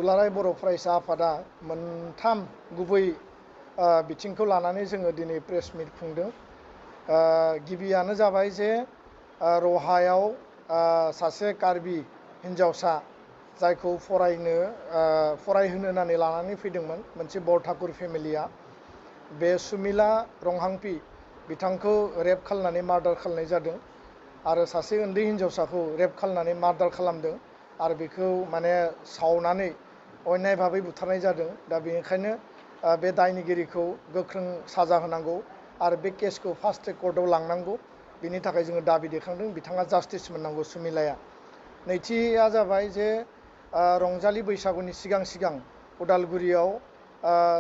दुलाराय बर' फरायसा आफादा मोनथाम गुबै बिथिंखौ लानानै जोङो दिनै प्रेस मिट खुंदों। गिबियानो जाबाय जे रहायाव सासे कार्बि हिन्जावसा जायखौ फरायहोनो होननानै लानानै फैदोंमोन मोनसे बर ठाकुर फेमिलिया। बे सुमिला रंहांपि बिथांखौ रेप खालामनानै मार्डार खालामनाय जादों आरो सासे उन्दै हिन्जावसाखौ रेप खालामनानै मार्डार खालामदों आरो बेखौ माने सावनानै अन्याय भाबै बुथारनाय जादों। दा बेनिखायनो बे दायनिगिरिखौ गोख्रों साजा होनांगौ आरो बे केसखौ फास्ट ट्रेक कर्टआव लांनांगौ। बिनि थाखाय जोङो दाबि दैखांदों, बिथाङा जास्टिस मोननांगौ सुमिलाया। नैथिया जाबाय जे रंजालि बैसागुनि सिगां उदालगुरियाव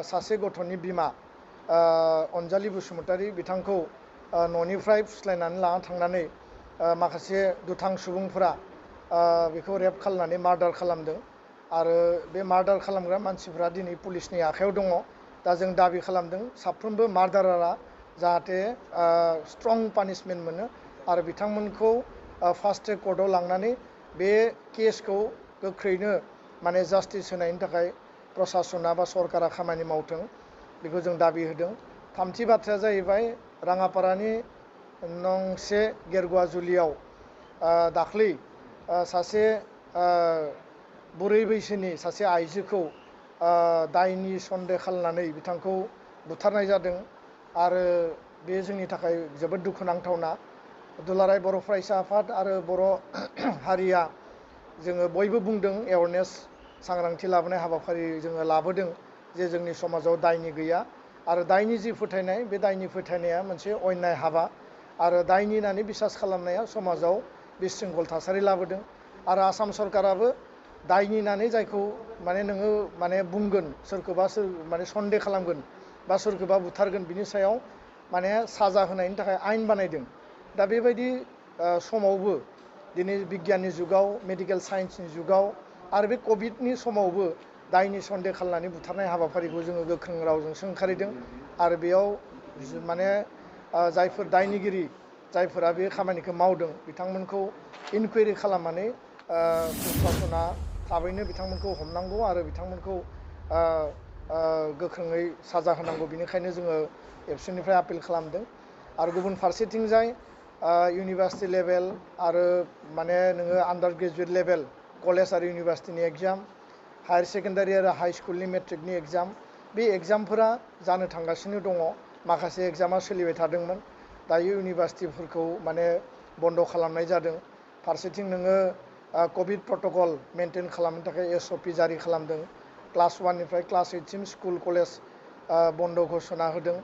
सासे गथ'नि बिमा अनजालि बसुमतारी बिथांखौ न'निफ्राय फुस्लायनानै लाना थांनानै माखासे दुथां सुबुंफोरा बेखौ रेप खालामनानै मार्डार खालामदों आरो बे मार्डार खालामग्रा मानसिफ्रा दिनै पुलिसनि आखायाव दङ। दा जों दाबि खालामदों साफ्रोमबो मार्डारारा जाहाथे स्ट्रं पानिशमेन्ट मोनो आरो बिथांमोनखौ फास्ट ट्रेक कर्टआव लांनानै बे केसखौ गोख्रैनो माने जास्टिस होनायनि थाखाय प्रसासना बा सरकारा खामानि मावथों, बेखौ जों दाबि होदों। थामथि बाथ्राया जाहैबाय राङापारानि नं 1 गेरगुवाजुलियाव दाख्लै सासे बुरै बैसोनि सासे आइजोखौ दायनि सन्देह खालामनानै बिथांखौ बुथारनाय जादों आरो बे जोंनि थाखाय जोबोद दुखुनांथावना। दुलाराय बर' फरायसा आफाद आरो बर' हारिया जोङो बयबो बुंदों, एवारनेस सांग्रांथि लाबोनाय हाबाफारि जोङो लाबोदों जे जोंनि समाजाव दायनि गैया आरो दायनि जि फोथायनाय बे दायनि फोथायनाया मोनसे अन्याय हाबा आरो दायनि होननानै बिसास खालामनाया समाजाव बिशृंखल थासारि लाबोदों आरो आसाम सरकाराबो दायनि होननानै जायखौ माने नोङो माने बुंगोन सोरखौबा माने सन्देह खालामगोन बा सोरखौबा बुथारगोन बिनि सायाव माने साजा होनायनि थाखाय आयेन बानायदों। दा बेबायदि समावबो दिनै बिगियाननि जुगाव, मेडिकेल साइन्सनि जुगाव आरो बे कभिडनि समावबो दायनि सन्देह खालामनानै बुथारनाय हाबाफारिखौ जोङो गोख्रों रावजों सोंखारिदों आरो बेयाव माने जायफोर दायनिगिरि जायफोरा बे खामानिखौ मावदों बिथांमोनखौ इनकुवेरि खालामनानै प्रसासना थाबैनो बिथांमोनखौ हमनांगौ आरो बिथांमोनखौ गोख्रोङै साजा होनांगौ। बिनिखायनो जोङो एबसुनिफ्राय आपिल खालामदों आरो गुबुन फारसेथिंजाय इउनिभार्सिटि लेभेल आरो माने नोङो आन्डार ग्रेजुवेट लेभेल कलेज आरो इउनिभार्सिटिनि एग्जाम, हायार सेकेन्डारि आरो हाइ स्कुलनि मेट्रिकनि एग्जाम, बे एग्जामफोरा जानो थांगासिनो दङ। माखासे एग्जामा सोलिबाय थादोंमोन, दायो इउनिभार्सिटिफोरखौ माने बन्द' खालामनाय जादों। फारसेथिं नोङो कभिड प्रट'कल मेनटेन खालामनो थाखाय SOP जारि खालामदों। क्लास 1निफ्राय क्लास 8सिम स्कुल कलेज बन्द' घोषणा होदों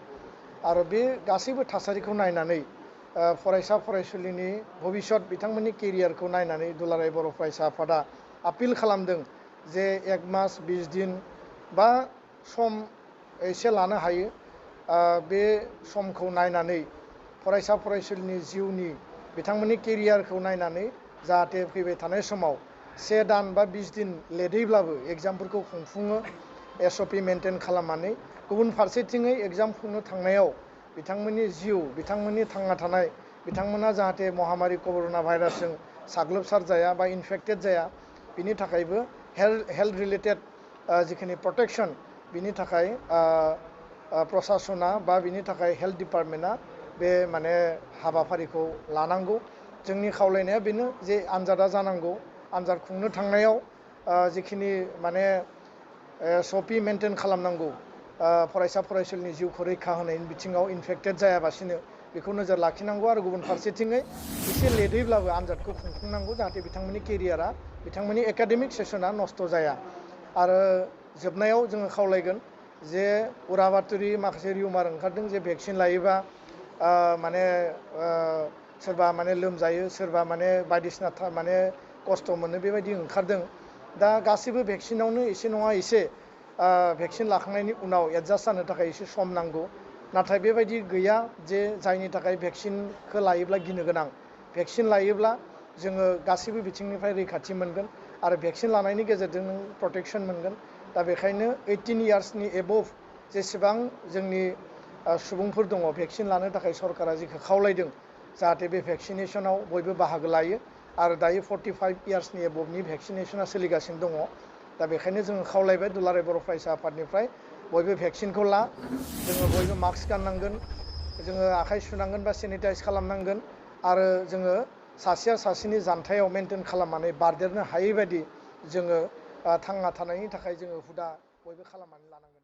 आरो बे गासैबो थासारिखौ नायनानै फरायसा फरायसुलिनि भबिसत बिथांमोननि केरियारखौ नायनानै दुलाराय बर' फरायसा आफादा आपिल खालामदों जे 1 मास 20 दिन बा सम एसे लानो हायो। बे समखौ नायनानै फरायसा फरायसुलिनि जिउनि बिथांमोननि केरियारखौ नायनानै जाहाथे फैबाय थानाय समाव 1 दान बा 20 दिन लेटैब्लाबो एग्जामफोरखौ खुंफुङो SOP मेनटेन खालामनानै। गुबुन फारसेथिङै एग्जाम खुंनो थांनायाव बिथांमोननि जिउ, बिथांमोननि थांना थानाय, बिथांमोना जाहाथे महामारि कर'ना भाइरासजों साग्लोबसारजाया बा इनफेक्टेड जाया बिनि थाखायबो हेल्थ रिलेटेड जिखिनि प्रटेक्शन बिनि थाखाय प्रसासना बा बिनि थाखाय हेल्थ डिपार्टमेन्टआ बे माने हाबाफारिखौ लानांगौ। जोंनि खावलायनाया बेनो जे आनजादा जानांगौ, आनजाद खुंनो थांनायाव जिखिनि माने SOP मेनटेन खालामनांगौ फरायसा फरायसुलिनि जिउखौ रैखा होनायनि बिथिङाव इनफेक्टेड जायाबासिनो बेखौ नोजोर लाखिनांगौ आरो गुबुन फारसेथिङै एसे लेटैब्लाबो आनजादखौ खुंफुंनांगौ जाहाथे बिथांमोननि केरियारा, बिथांमोननि एकाडेमिक सेसना नस्थ' जाया। आरो जोबनायाव जोङो खावलायगोन जे उराबातरि माखासे रिउमार ओंखारदों जे भेक्सिन लायोबा माने सोरबा माने लोमजायो, सोरबा माने बायदिसिना माने खस्थ' मोनो, बेबायदि ओंखारदों। दा गासैबो भेक्सिनावनो एसे नङा एसे भेक्सिन लाखांनायनि उनाव एडजास्ट जानो थाखाय एसे सम नांगौ, नाथाय बेबायदि गैया जे जायनि थाखाय भेक्सिनखौ लायोब्ला गिनो गोनां। भेक्सिन लायोब्ला जोङो गासैबो बिथिंनिफ्राय रैखाथि मोनगोन आरो भेक्सिन लानायनि गेजेरजों नों प्रटेक्शन मोनगोन। दा बेखायनो 18 इयार्सनि एबभ जेसेबां जोंनि सुबुंफोर दङ भेक्सिन लानो थाखाय सरकारा जेखौ खावलायदों जाहाथे बे भेक्सिनेसनाव बयबो बाहागो लायो आरो दायो 45 इयार्सनि एबभनि भेक्सिनेसना सोलिगासिनो दङ। दा बेखायनो जों खावलायबाय दुलाराय बर' फरायसा आफादनिफ्राय बयबो भेक्सिनखौ ला जोङो बयबो मास्क गाननांगोन जोङो आखाइ सुनांगोन बा सेनिटाइज खालामनांगोन आरो जोङो सासेया सासेनि जानथायाव मेनटेन खालामनानै बारदेरनो हायै बायदि जोङो थांना थानायनि थाखाय जोङो हुदा बयबो खालामनानै लानांगोन